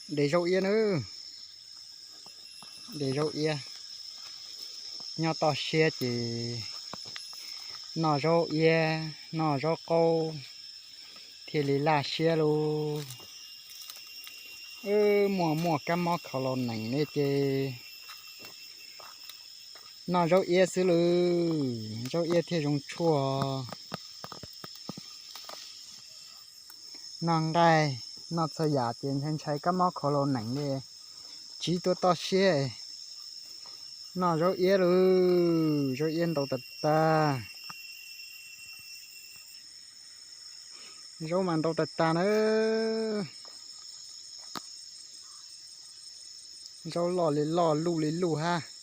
De zaub iab nawb, de zaub iab. Nyob toj siab ces noj zaub iab noj zaub qaub thiaj li laj siab lauj. Wb muaj muaj kab mob khaus laus nees ne ces noj zaub iab xwb lawm, zaub iab thiaj zoo tshuaj. Noj nqaij noj txhua yam ces ntshai ntshai kab mob khaus laus nees li, tsiv tuaj toj siab. Noj zaub iab lawm, zaub iab ntau tas tas. Zaub mas ntau tas tas na. Zaub loj li loj, luj li luj hab.